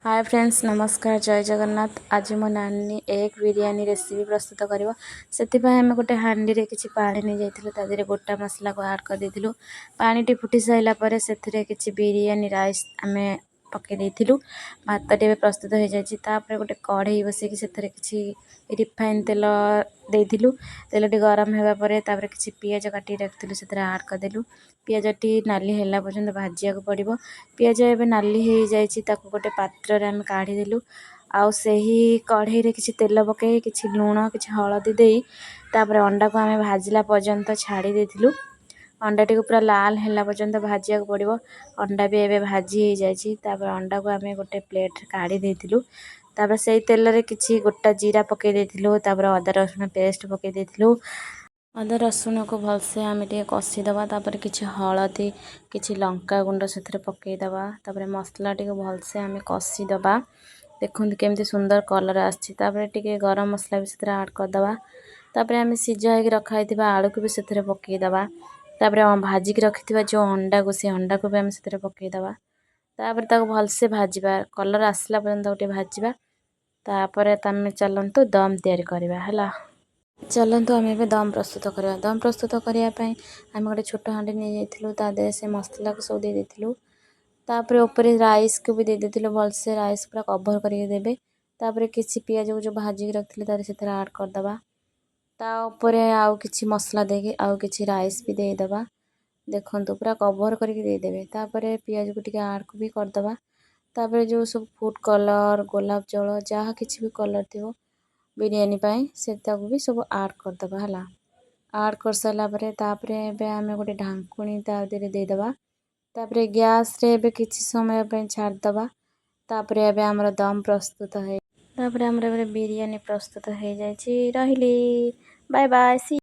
ହାଏ friends, ନମସ୍କାର, ଜୟ ଜଗନ୍ନାଥ। ଆଜି ମୋ ନାନୀ ଏଗ୍ ବିରିୟାନୀ ରେସିପି ପ୍ରସ୍ତୁତ କରିବ। ସେଥିପାଇଁ ଆମେ ଗୋଟେ ହାଣ୍ଡିରେ କିଛି ପାଣି ନେଇଯାଇଥିଲୁ। ତା ଦେହରେ ଗୋଟା ମସଲାକୁ ଆଡ଼୍ କରିଦେଇଥିଲୁ। ପାଣିଟି ଫୁଟି ସାରିଲା ପରେ ସେଥିରେ କିଛି ବିରିୟାନୀ ରାଇସ୍ ଆମେ ପକାଇ ଦେଇଥିଲୁ। ଭାତଟି ଏବେ ପ୍ରସ୍ତୁତ ହୋଇଯାଇଛି। ତାପରେ ଗୋଟେ କଢ଼େଇ ବସେଇକି ସେଥିରେ କିଛି ରିଫାଇନ୍ ତେଲ ଦେଇଥିଲୁ। ତେଲଟି ଗରମ ହେବା ପରେ ତାପରେ କିଛି ପିଆଜ କାଟିକି ରଖିଥିଲୁ, ସେଥିରେ ଆଡ଼୍ କରିଦେଲୁ। ପିଆଜଟି ନାଲି ହେଲା ପର୍ଯ୍ୟନ୍ତ ଭାଜିବାକୁ ପଡ଼ିବ। ପିଆଜ ଏବେ ନାଲି ହେଇଯାଇଛି। ତାକୁ ଗୋଟେ ପାତ୍ରରେ ଆମେ କାଢ଼ିଦେଲୁ। ଆଉ ସେହି କଢ଼େଇରେ କିଛି ତେଲ ପକାଇ, କିଛି ଲୁଣ, କିଛି ହଳଦୀ ଦେଇ ତାପରେ ଅଣ୍ଡାକୁ ଆମେ ଭାଜିଲା ପର୍ଯ୍ୟନ୍ତ ଛାଡ଼ି ଦେଇଥିଲୁ। ଅଣ୍ଡାଟିକୁ ପୁରା ଲାଲ ହେଲା ପର୍ଯ୍ୟନ୍ତ ଭାଜିବାକୁ ପଡ଼ିବ। ଅଣ୍ଡା ବି ଏବେ ଭାଜି ହେଇଯାଇଛି। ତାପରେ ଅଣ୍ଡାକୁ ଆମେ ଗୋଟେ ପ୍ଲେଟ୍ରେ କାଢ଼ି ଦେଇଥିଲୁ। ତାପରେ ସେଇ ତେଲରେ କିଛି ଗୋଟା ଜିରା ପକାଇ ଦେଇଥିଲୁ। ତାପରେ ଅଦା ରସୁଣ ପେଷ୍ଟ ପକାଇ ଦେଇଥିଲୁ। ଅଦା ରସୁଣକୁ ଭଲସେ ଆମେ ଟିକେ କଷିଦେବା। ତାପରେ କିଛି ହଳଦୀ, କିଛି ଲଙ୍କା ଗୁଣ୍ଡ ସେଥିରେ ପକାଇଦେବା। ତାପରେ ମସଲାଟିକୁ ଭଲସେ ଆମେ କଷିଦେବା। ଦେଖନ୍ତୁ କେମିତି ସୁନ୍ଦର କଲର୍ ଆସିଛି। ତାପରେ ଟିକେ ଗରମ ମସଲା ବି ସେଥିରେ ଆଡ଼୍ କରିଦେବା। ତାପରେ ଆମେ ସିଝା ହେଇକି ରଖା ହେଇଥିବା ଆଳୁକୁ ବି ସେଥିରେ ପକାଇଦେବା। ତାପରେ ଭାଜିକି ରଖିଥିବା ଯେଉଁ ଅଣ୍ଡାକୁ, ସେ ଅଣ୍ଡାକୁ ବି ଆମେ ସେଥିରେ ପକାଇଦେବା। ତାପରେ ତାକୁ ଭଲସେ ଭାଜିବା। କଲର୍ ଆସିଲା ପର୍ଯ୍ୟନ୍ତ ତାକୁ ଟିକେ ଭାଜିବା। ତାପରେ ତମେ ଚାଲନ୍ତୁ ଦମ୍ ତିଆରି କରିବା। ହେଲା, ଚାଲନ୍ତୁ ଆମେ ଏବେ ଦମ୍ ପ୍ରସ୍ତୁତ କରିବା। ଦମ୍ ପ୍ରସ୍ତୁତ କରିବା ପାଇଁ ଆମେ ଗୋଟେ ଛୋଟ ହାଣ୍ଡି ନେଇଯାଇଥିଲୁ। ତା ଦେହରେ ସେ ମସଲାକୁ ସବୁ ଦେଇ ଦେଇଥିଲୁ। ତାପରେ ଉପରେ ରାଇସ୍କୁ ବି ଦେଇ ଦେଇଥିଲୁ। ଭଲସେ ରାଇସ୍ ପୁରା କଭର୍ କରିକି ଦେବେ। ତାପରେ କିଛି ପିଆଜକୁ ଯେଉଁ ଭାଜିକି ରଖିଥିଲେ, ତାରେ ସେଥିରେ ଆଡ଼୍ କରିଦେବା। ତା ଉପରେ ଆଉ କିଛି ମସଲା ଦେଇକି ଆଉ କିଛି ରାଇସ୍ ବି ଦେଇଦେବା। ଦେଖନ୍ତୁ, ପୁରା କଭର୍ କରିକି ଦେଇଦେବେ। ତାପରେ ପିଆଜକୁ ଟିକେ ଆଡ଼୍ ବି କରିଦେବା। ତାପରେ ଯେଉଁ ସବୁ ଫୁଡ଼୍ କଲର୍, ଗୋଲାପ ଜଳ, ଯାହା କିଛି ବି କଲର୍ ଥିବ ବିରିୟାନୀ ପାଇଁ, ସେ ତାକୁ ବି ସବୁ ଆଡ଼୍ କରିଦେବା। ହେଲା, ଆଡ଼୍ କରିସାରିଲା ପରେ ତାପରେ ଏବେ ଆମେ ଗୋଟେ ଢାଙ୍କୁଣୀ ତା ଦେହରେ ଦେଇଦେବା। ତାପରେ ଗ୍ୟାସ୍ରେ ଏବେ କିଛି ସମୟ ପାଇଁ ଛାଡ଼ିଦେବା। ତାପରେ ଏବେ ଆମର ଦମ୍ ପ୍ରସ୍ତୁତ ହେଇ, ତାପରେ ଆମର ଏବେ ବିରିୟାନୀ ପ୍ରସ୍ତୁତ ହେଇଯାଇଛି। ରହିଲି, ବାଏ ବାଏ, ସି।